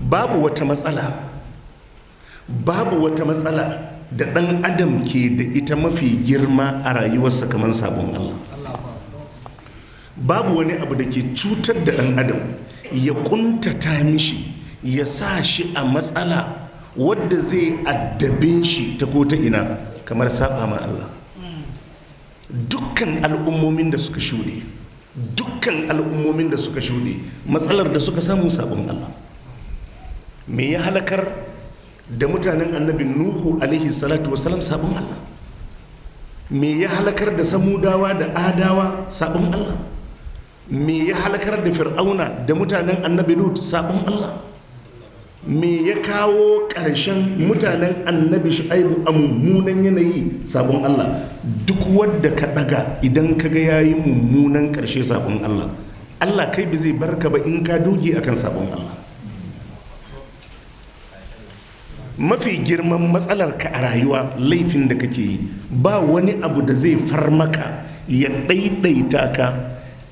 Babu wata matsala, babu wata matsala da ɗan adam ke da ita mafi girma a rayuwarsa kamar sabon Allah. Babu wani abu da ke cutar da ɗan adam, ya ƙuntata mishi, ya sa shi a matsala wadda zai addabe shi ta ko ta ina kamar saba ma Allah. Dukkan al'ummomin da suka shuɗe, dukkan al'ummomin da suka shuɗe, matsalar da suka samu, sabon Allah. Me ya halakar da mutanen Annabi Nuhu alaihi salatu wasalam? Sabon Allah. Me ya halakar da Samudawa da Adawa? Sabon Allah. Me ya halakar da Fir'auna da mutanen Annabi Lut? Sabon Allah. Me ya kawo ƙarshen mutanen Annabi Shu'aibu a mummunan yanayi? Sabon Allah. Duk wadda ka ɗaga, idan ka ga yayi mummunan ƙarshe, sabon Allah. Allah kai bi zai barka ba in ka doge akan sabon Allah. Mafi girman matsalar ka a rayuwa, laifin da kake yi. Ba wani abu da zai far maka ya ɗaiɗaita ka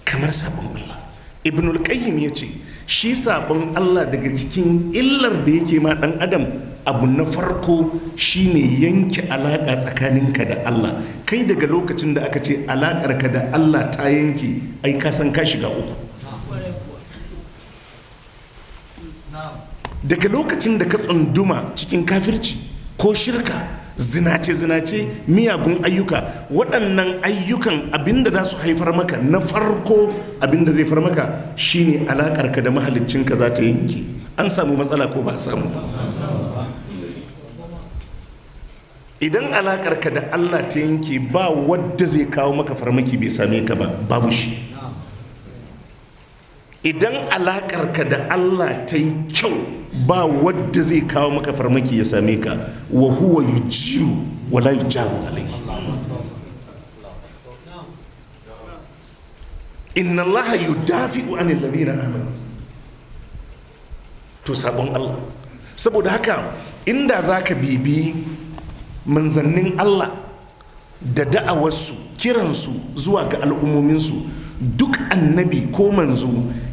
kamar sabon Allah. Ibnul Qayyim ya ce shi sabon Allah, daga cikin illar da yake ma ɗan adam, abu na farko shine yanke alaƙa tsakaninka da Allah. Kai daga lokacin da aka ce alaƙarka da Allah ta yanke, ai ka san ka shiga uku. Daga lokacin da ka tsunduma cikin kafirci ko shirka, zinace-zinace, miyagun ayyuka, waɗannan ayyukan abinda za su haifar maka na farko, abinda zai far maka shine alaƙarka da mahaliccinka za ta yanke. An samu matsala ko ba a samu ba? Idan alaƙarka da Allah ta yanke, ba wadda zai kawo maka farmaki bai same ka ba, babu shi. Idan alaƙarka da Allah ta yi kyau, ba wadda zai kawo maka farmaki ya same ka. Wa huwa yujiru wala yujaru alaihi. Inna Allaha yudafi'u anil ladina amanu. To, sabon Allah. Saboda haka inda zaka bibi manzannin Allah da da'awarsu, kiransu zuwa ga al'ummominsu, duk annabi ko manzo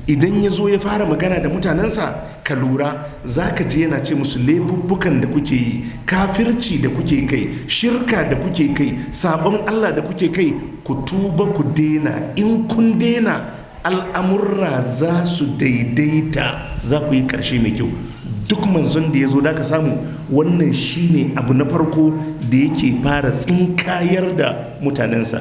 idan ya zo ya fara magana da mutanensa, ka lura, za ka je yana ce musu laifuffukan da kuke yi, kafirci da kuke kai, shirka da kuke kai, sabon Allah da kuke kai, ku tuba ku dena. In kun dena, al'amurra za su daidaita, za ku yi ƙarshe mai kyau. Duk manzon da ya zo da ka samu, wannan shine abu na farko da yake fara tsinkayar da mutanensa.